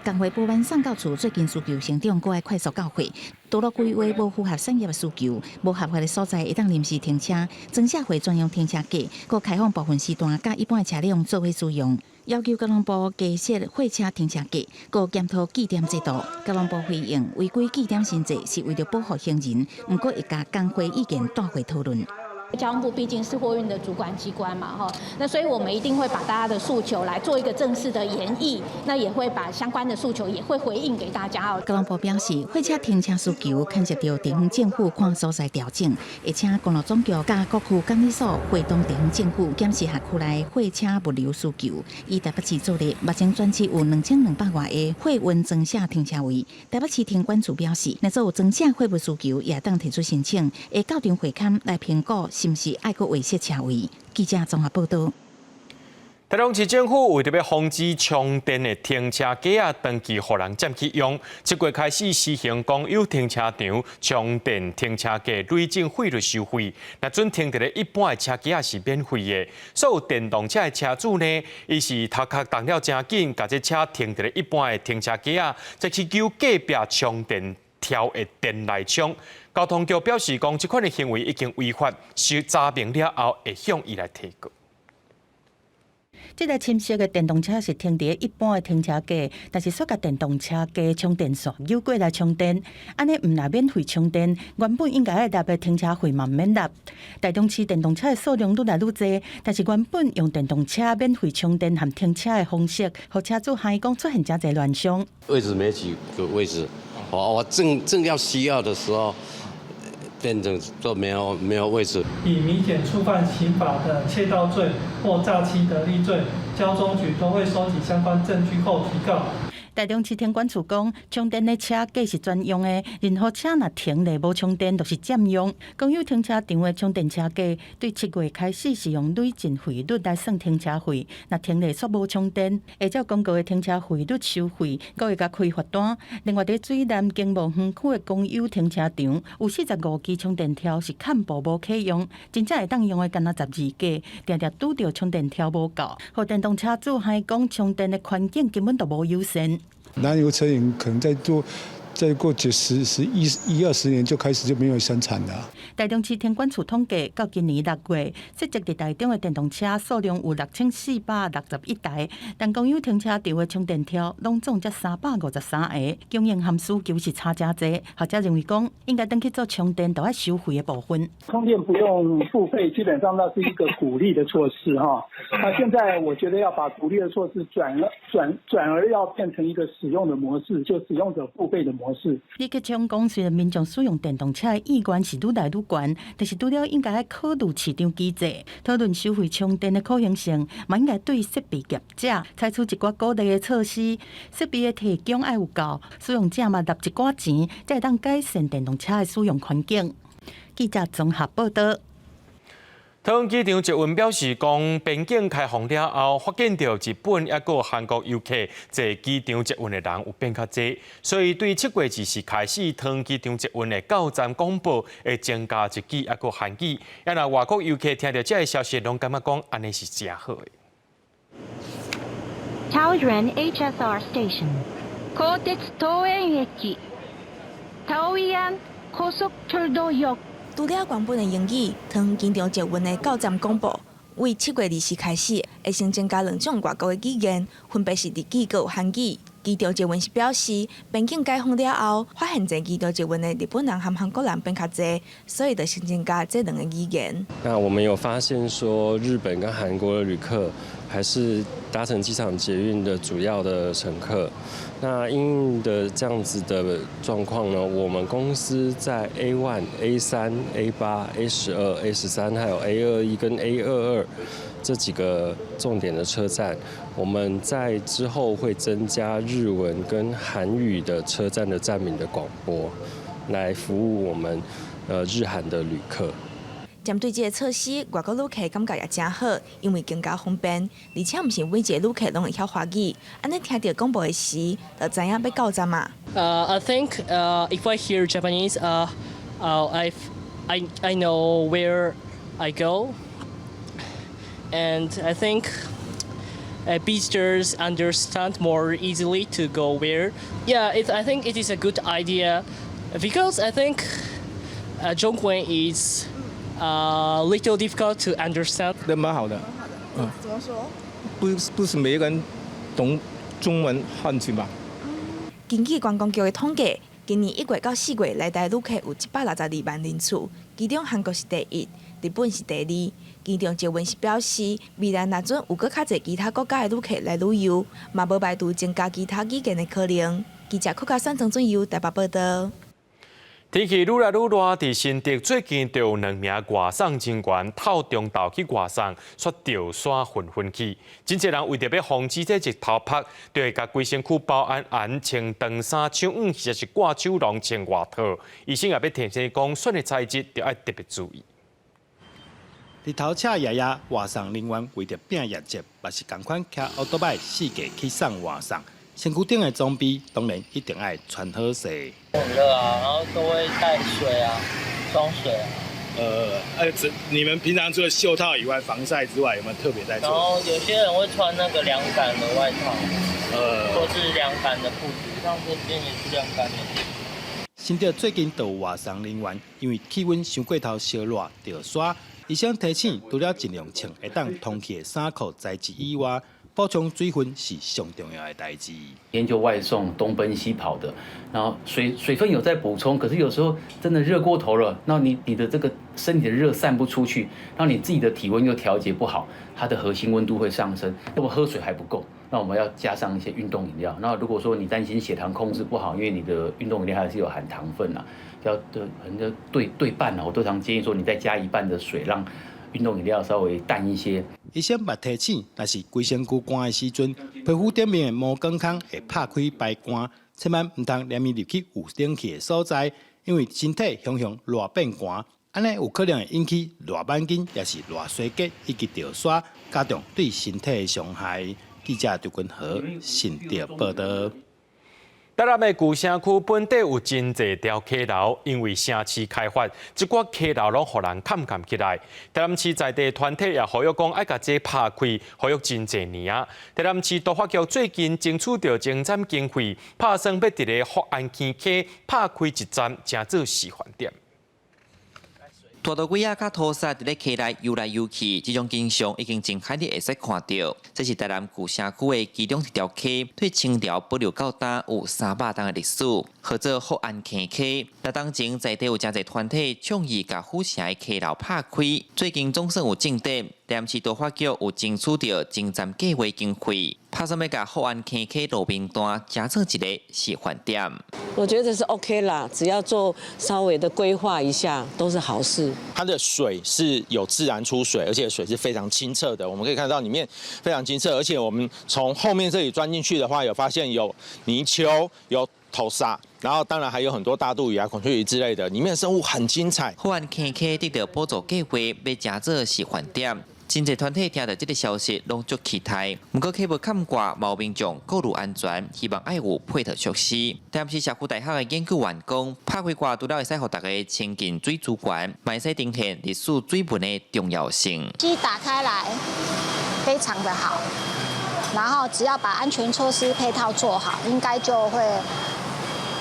工會不滿送教處最近需求成長，閣愛快速到貨，道路規劃無符合產業的需求，無合法的所在會當臨時停車，裝卸貨專用停車格，閣開放部分時段，佮一般的車輛做伙使用，要求交通部加設貨車停車格，閣檢討記點制度。交通部回應，違規記點新制是為著保護行人，毋過會共工會意見帶回討論。交通部畢竟是貨運的主管機關嘛，哈，那所以我們一定會把大家的訴求來做一個正式的研議，那也會把相關的訴求也會回應給大家哦。交通部表示，貨車停車需求牽涉到地方政府看所在調整，而且公路總局佮各區管理所會同地方政府檢視轄區內貨車物流需求。以台北市做例，目前全市有2200外個貨運裝卸停車位。台北市停管處表示，若有裝卸貨物需求，也會當提出申請，會到場會勘來評估。是毋是愛閣劃設車位？記者綜合報導。台中市政府為著欲防止充電的停車格仔長期予人佔去用，7月開始施行公有停車場充電停車格累進費率收費。若準停佇咧一般的車格仔是免費的。所有電動車的車主呢，伊是頭殼動了誠緊，共這車停佇咧一般的停車格仔，再去揪隔壁充電條的電來充。交通局表示講，這款的行為已經違法，受查明了後會向伊來提告。這台深色的電動車是停佇一般的停車格，但是煞共電動車格充電線扭過來充電，按呢毋但免費充電，原本應該愛納的停車費嘛毋免納。台中市電動車的數量愈來愈濟，但是原本用電動車免費充電和停車的方式，予車主反映講出現誠濟亂象。位置沒幾個位置，我正正要需要的時候，變成都沒有位置。以明顯觸犯刑法的竊盜罪或詐欺得利罪，交通局都會收集相關證據後提告。台中市停管處講，充電的車格是專用的，任何車若停咧無充電，就是佔用。公有停車場的充電車格，對7月開始是用累進費率來算停車費，若停咧煞無充電，會照公告的停車費率收費，閣會共開罰單。另外，佇水湳經貿園區的公有停車場，有45支充電條是崁布無啟用，真正會當用的干焦12個，定定拄著充電條無夠，予電動車主反映講充電的環境根本就無友善。燃油車可能在做再過幾十十一一二十年就開始就沒有生產了。台中市停管處統計，到今年6月，設置佇台中的電動車數量有6461台，但公有停車場的充電柱攏總才353個，供應和需求是差誠濟。學者認為講，應該轉去做充電著愛收費的部分。充電不用付費，基本上那是一個鼓勵的措施哈。那現在我覺得要把鼓勵的措施轉了轉轉而要變成一個使用的模式，就使用者付費的模式。李克強講，雖然民眾使用電動車的意願是愈來愈懸，但是除了應該愛考慮市場機制，討論收費充電的可行性，嘛應該對設備業者採取一寡鼓勵的措施，設備的提供愛有夠，使用者嘛納一寡錢，才會當改善電動車的使用環境。記者綜合報道。桃園機場捷運表示講，邊境開放了後，發現著日本抑閣韓國遊客坐機場捷運的人有變較濟，所以對7月2日開始，桃園機場捷運的到站廣播會增加日語抑閣韓語。啊若外國遊客聽著這个消息，攏感覺講按呢是誠好的。桃園 HSR Station 高鐵桃園駅桃園高速철도역。除了原本的英語，桃園機場捷運的到站廣播，為7月2日開始，會先增加兩種外國的語言，分別是日語閣有韓語。機場捷運是表示，邊境解封了後，發現坐機場捷運的日本人和韓國人變較濟，所以就先增加這兩個語言。那我們有發現說，日本跟韓國的旅客還是搭乘機場捷運的主要的乘客。那因應的這樣子的狀況呢，我們公司在 A1、A3、A8、A12、A13，還有 A21跟 A22這幾個重點的車站，我們在之後會增加日文跟韓語的車站的站名的廣播，來服務我們日韓的旅客。針對這个措施，外國旅客感覺也誠好，因為更加方便，而且毋是每一个旅客攏會曉華語，按呢聽著廣播的時，就知影欲到站矣。 I think if I hear Japanese, I know where I go, and I think visitors understand more easily to go where. Yeah, I think it is a good idea because I think 中文 is a little difficult to understand. 都蠻好的。嗯，怎麼說？不是每個人懂中文漢字吧？根據觀光局的統計，今年1月到4月來台旅客有162萬人次，其中韓國是第一，日本是第二。機場捷運是表示，未來若準有閣較濟其他國家的旅客來旅遊，嘛無排除增加其他語言的可能。記者郭家山、曾俊佑台北報道。天氣愈來愈熱，佇新竹最近就有兩名外送人員透中晝去外送，卻著沙昏昏去。真濟人為著欲防止這日頭曝，就會共規身軀包絚絚，穿長衫手腕，或者是掛手籠穿外套。醫生也欲提醒講，選的材質著愛特別注意。日頭赤炎炎，外送人員為著拼業績，嘛是仝款騎歐多擺四界去送外送。身軀頂的裝備當然一定愛穿好勢。很熱啊，然後都會帶水啊，裝水啊。這你們平常除了袖套以外，防曬之外，有沒有特別在做？然後有些人會穿那個涼感的外套，或是涼感的褲子，像這件也是涼感的褲子。新竹最近就有外送人員，因為氣溫傷過頭燒熱，著沙。醫生提醒，除了盡量穿會當通氣的衫褲材質以外，補充水分是上重要的代誌。天就外送，東奔西跑的，然後水分有在補充，可是有時候真的熱過頭了，那你的這個身體的熱散不出去，讓你自己的體溫又調節不好，它的核心溫度會上升。如果喝水還不夠，那我們要加上一些運動飲料。那如果說你擔心血糖控制不好，因為你的運動飲料還是有含糖分啊，要對，反正對對半啊，我都常建議說你再加一半的水，讓運動飲料稍微淡一些。醫生嘛提醒，若是規身軀汗的時陣，皮膚頂面的毛管孔會拍開排汗，千萬毋通連入去有冷氣的所在，因為身體雄雄熱變寒，按呢有可能會引起熱板筋，抑是熱衰竭以及著沙，加重對身體的傷害。記者劉君和新竹報道。台南的舊城區本底有真濟條溪流，因為城市開發，這寡溪流攏予人崁崁起來。台南市在地團體也呼籲講，愛共這拍開，呼籲真濟年啊。台南市都發局最近爭取著前瞻經費，拍算欲佇咧福安坑溪拍開一站，成做示範點。大肚龜仔佮塗虱佇咧溪內游來游去，這種景象已經真罕你會使看著。這是台南舊城區的其中一條溪，對清朝保留到今有300冬的歷史，號做福安坑溪。那當前在地有誠濟團體倡議共府城的溪流拍開，最近總算有進展。台南市都發局有爭取著前瞻計畫經費，拍算欲共福安坑溪路邊段加做一個示範點。我覺得是 OK 啦，只要做稍微的規劃一下，都是好事。它的水是有自然出水，而且水是非常清澈的。我們可以看到裡面非常清澈，而且我們從後面這裡鑽進去的話，有發現有泥鰍、有塗虱，然後當然還有很多大肚魚啊、孔雀魚之類的，裡面生物很精彩。福安坑溪得著補助計劃，欲成做示範點。真濟團體聽著這个消息，攏足期待。毋過溪無崁掛，嘛有民眾顧慮安全，希望愛有配套設施。台南市社區大學的研究員講，拍開掛除了會使予大家親近水資源，嘛會使呈現歷史水文的重要性。機打開來非常的好，然後只要把安全措施配套做好，應該就會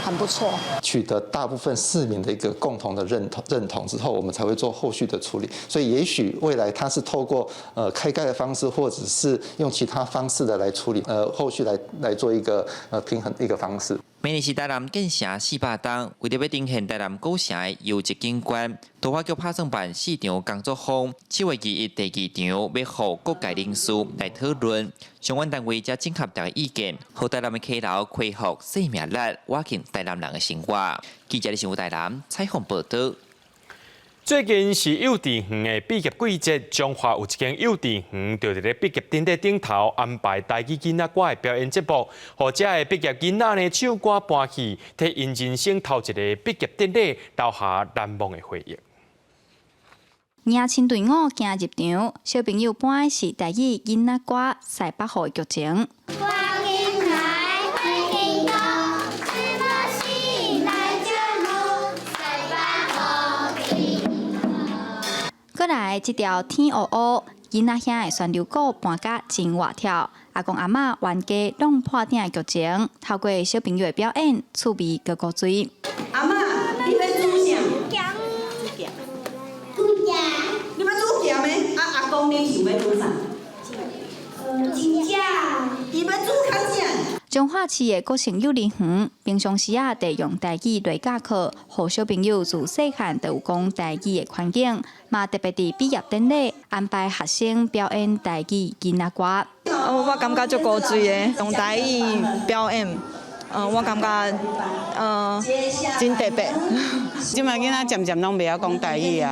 很不錯。取得大部分市民的一個共同的認同之後，我們才會做後續的處理。所以，也許未來它是透過開蓋的方式，或者是用其他方式的來處理，後續來做一個平衡一個方式。明年是台南建城400冬，為著欲呈現台南古城的優質景觀，都發局拍算辦四場工作坊，7月21第二場欲予各界人士來討論，相關單位才整合大家意見，予台南的溪流恢復生命力，倚近台南人的生活。記者李新武台南採訪報導。最近是幼稚園的畢業季節，彰化有一間幼稚園，就佇咧畢業典禮頂頭安排台語囡仔歌的表演節目，予遮的畢業囡仔呢唱歌搬戲，替𪜶人生頭一個畢業典禮留下難忘的回憶。迎親隊伍行入場，小朋友搬的是台語囡仔歌《西北雨》的劇情。歡迎來，歡迎到，這麼西來這路，西北雨。過來這條天烏烏，囡仔兄的旋流鼓搬甲真活跳，阿公阿嬤冤家弄破鼎的劇情，透過小朋友的表演，趣味閣古錐。阿嬤，你欲煮啥？煮鹹。你欲煮鹹的？啊，阿公你想欲煮啥？真正。伊欲煮較正。彰化市的國成幼兒園，平常時啊，就用台語來教課，予小朋友自細漢就有講台語的環境，嘛特別佇畢業典禮安排學生表演台語囡仔歌。哦，我感覺足古錐的，用台語表演，我感覺真特別。這擺囡仔漸漸攏袂曉講台語啊，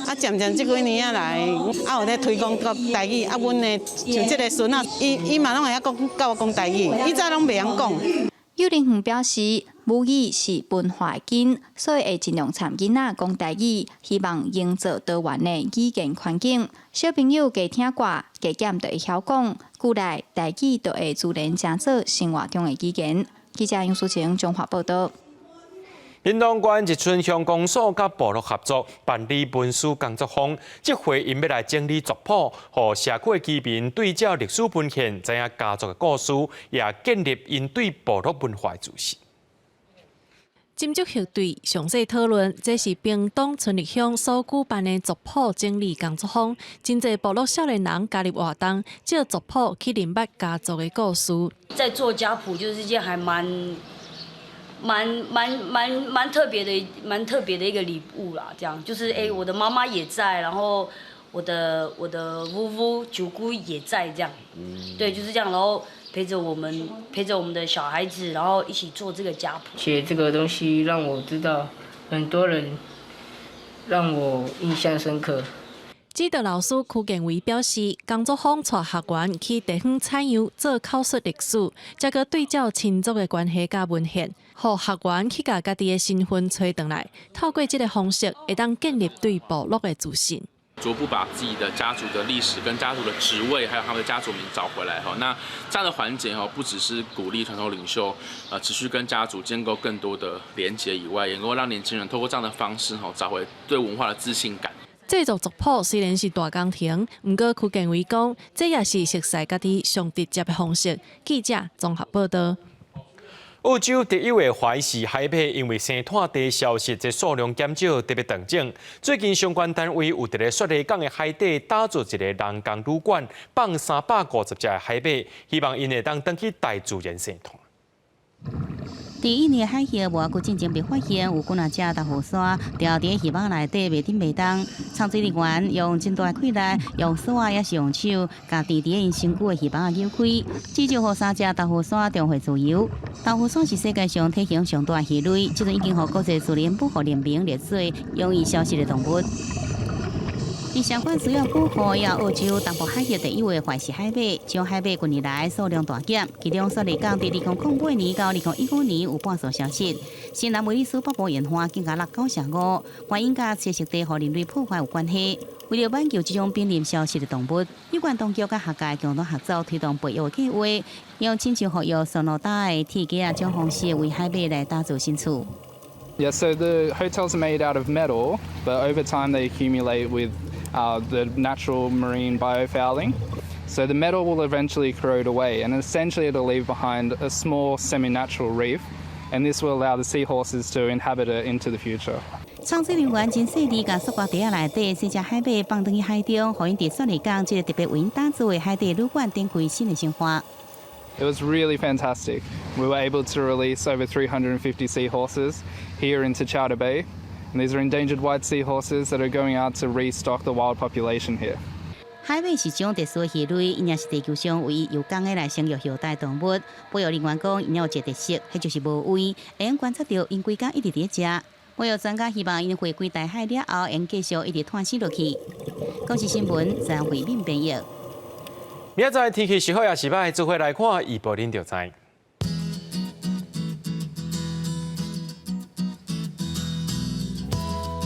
啊漸漸這幾年仔來，啊有咧推廣講台語，啊阮的像這个孫仔，伊伊嘛攏會曉講，佮我講台語，以前攏袂曉講。幼兒園表示，母語是文化的根，所以會盡量參囡仔講台語，希望營造多元的語言環境。小朋友加聽歌，加減就會曉講，久來台語就會自然成做生活中的語言。記者楊淑晴彰化報導。屏東縣日春鄉公所佮部落合作辦理文書工作坊，這回𪜶欲來整理族譜，予社區的居民對照歷史文獻，知影家族的故事，也建立𪜶對部落文化的自信。斟酌核對，詳細討論，這是屏東春日鄉所舉辦的族譜整理工作坊。真濟部落少年人加入活動，借族譜去認捌家族的故事。在做家譜，就是一件還蠻、蠻、蠻、蠻、蠻特別的、蠻特別的一個禮物啦。這樣就是，欸，我的媽媽也在，然後我的姑姑、舅姑也在，這樣。對，就是這樣，然後陪着我們，陪着我們的小孩子，然後一起做這個家譜。寫這個東西讓我知道很多人，讓我印象深刻。指導老師柯建偉表示，工作坊帶學員去地方採樣做口述歷史，再閣對照親族的關係佮文獻，予學員去共家己的身份揣轉來，透過這个方式，會當建立對部落的自信。逐步把自己的家族的歷史、跟家族的職位，還有他們的家族名找回來哈。那這樣的環節哈，不只是鼓勵傳統領袖持續跟家族建構更多的連結以外，也能夠讓年輕人透過這樣的方式哈，找回對文化的自信感。製作族譜雖然是大工程，毋過區建偉講，這也是熟似家己上直接的方式。記者綜合報導。澳洲特有的懷氏海馬因為生湠地消失，這數量減少，特別斷種。最近相關單位有佇咧雪梨港的海底打造一個人工旅館，放350隻海馬，希望𪜶會當轉去大自然生湠。佇印尼海域無偌久進前被發現有幾若隻豆腐鯊牢佇魚網內底袂振袂動。潛水人員用真大氣力，用索仔抑是用手，共纏佇𪜶身軀的魚網仔扭開，至少予三隻豆腐鯊重獲自由。豆腐鯊是世界上體型上大魚類，這陣已經予國際自然保護聯盟列做容易消失的動物。佇相關需要保護，也澳洲東部海域特有的懷氏海馬，這種海馬近年來數量大減，其中雪梨港佇2008年到2015年有半數消失。新南威爾斯北部沿岸更加落95%，原因佮棲息地予人類破壞有關係。為了挽救這種瀕臨消失的動物，有關當局佮學界共同合作推動培育計劃，用親像復育索諾達的鐵架這種方式，為海馬來打造新厝。 Yeah, so the hotels are made out of metal, but over time they accumulate with the natural marine biofouling. So the metal will eventually corrode away, and essentially it'll leave behind a small semi-natural reef, and this will allow the seahorses to inhabit it into the future. 創作人員真細膩，共塑膠袋仔內底細隻海馬放轉去海中，予𪜶佇雪梨港這个特別為𪜶打造的海底旅館展開新的生活。 It was really fantastic. We were able to release over 350 seahorses here into Chowder Bay. And these are endangered white seahorses that are going out to restock the wild population here. 海馬是種特殊魚類，𪜶也是地球上唯一有公的來生育後代動物。保育人員講，𪜶有一個特色，彼就是無畏，會用觀察著𪜶規工一直佇咧食。保育專家希望𪜶回歸大海了後，會繼續一直湠死落去。公視新聞陳慧敏編譯。明仔載天氣是好抑是䆀，做伙來看預報恁就知。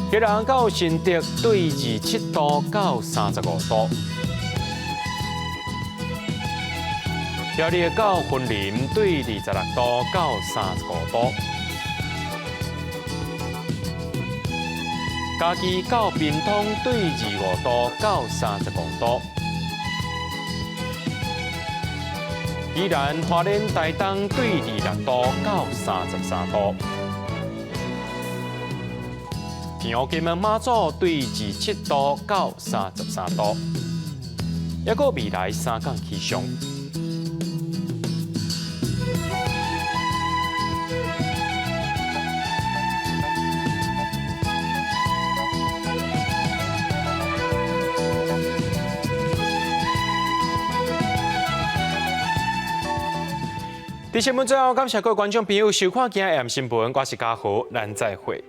基隆到新竹對27度到35度，苗栗到雲林對26度到35度，嘉義到屏東對25度到35度，宜蘭花蓮台東對26度到33度。澎湖金門馬祖對27度到33度，抑閣未來三工氣象。佇新聞最後，感謝各位觀眾朋友收看今日 M 新聞，我是嘉豪，咱再會。